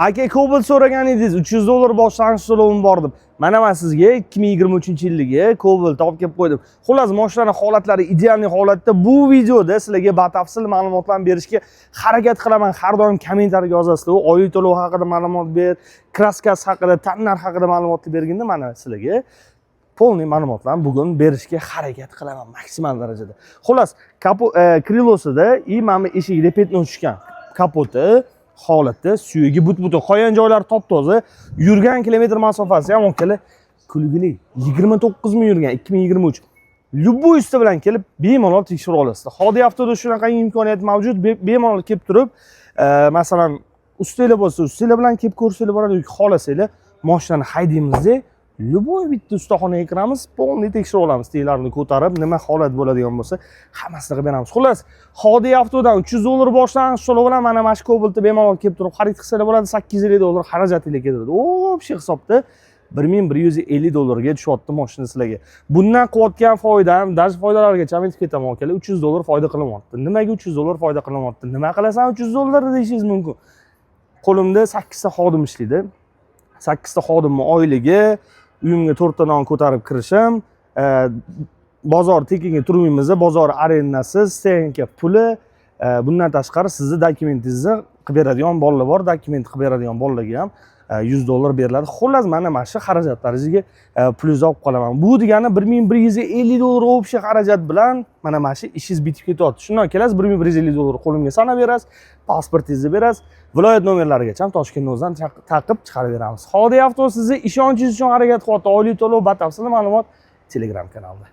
Aka, Cobalt so'ragan edingiz, 300 dollar boshlang'ich to'lovim bor deb. Mana man sizga 2023 yilligi Cobalt olib kelib qo'ydim. Xullas, mashinaning holatlari идеальный holatda. Bu videoda sizlarga batafsil ma'lumotlarni berishga harakat qilaman. Har doim kommentariyga yozasizlar, oylik to'lov haqida ma'lumot ber, краска si haqida, tannar haqida ma'lumotni berganda, mana sizlarga полный ma'lumotlarni bugun berishga harakat qilaman maksimal darajada. Xullas, крыло sida и mana bu eshigida пятно tushgan. Kapoti holatda, suyagi but-butun, qolgan joylari top-toza. Yurgan kilometr masofasi ham, akalar, kulgili. 29 ming yurgan, 2023. Любой usta bilan kelib bemalol tekshirib olasizlar. Hodiy Avtoda shunaqa imkoniyat mavjud. Bemalol kelib turib, masalan, ustalar bo'lsa, ustalar bilan kelib ko'rsanglar bo'ladi yoki xohlasanglar, mashinani haydaymizda, любой bitta ustaxonaga kiramiz, полный tekshirib olamiz, tegilarini ko'tarib, nima holat bo'ladigan bo'lsa, hammasini qilib beramiz. Xullas, Hodiy Avtodan 300 dollar boshlang'ich to'lov bilan mana shu Cobaltni bemalol kelib turib xarid qilsanglar bo'ladi, 850 dollar xarajatinglar ketadi. Общий hisobda 1150 dollarga tushyapti mashina sizlarga. Bundan qilayotgan foydam, даже foydalargacha ham yetib ketaman, akalar, 300 dollar foyda qilinyapti. Nimaga 300 dollar foyda qilinyapti? Nima qilasan 300 dollar deyishingiz mumkin. Qo'limda 8 ta xodim ishlaydi. 8 ta xodimni oyligi, uyimga to'rtta non ko'tarib kirishim, bozor tekinga turmaymiz, bozor arendasi, стенка puli, bundan tashqari sizni dokumentingizni qilib beradigan bolalar bor, dokument qilib beradigan bolalarga ham 100 dollar beriladi. Xullas, mana shu xarajatlaringizga pulingizni olib qolaman. Bu degani 1150 dollar общий xarajat bilan mana shu ishingiz bitib ketyapti. Shundan kelasiz, 1150 dollar qo'limga sanab berasiz, pasportingizni berasiz, viloyat nomerlarigacha ham Toshkentni o'zidan taqib chiqarib beramiz. Hodiy Avto sizni ishonchingiz uchun harakat qilyapti. Oylik to'lov, batafsil ma'lumot Telegram kanalida.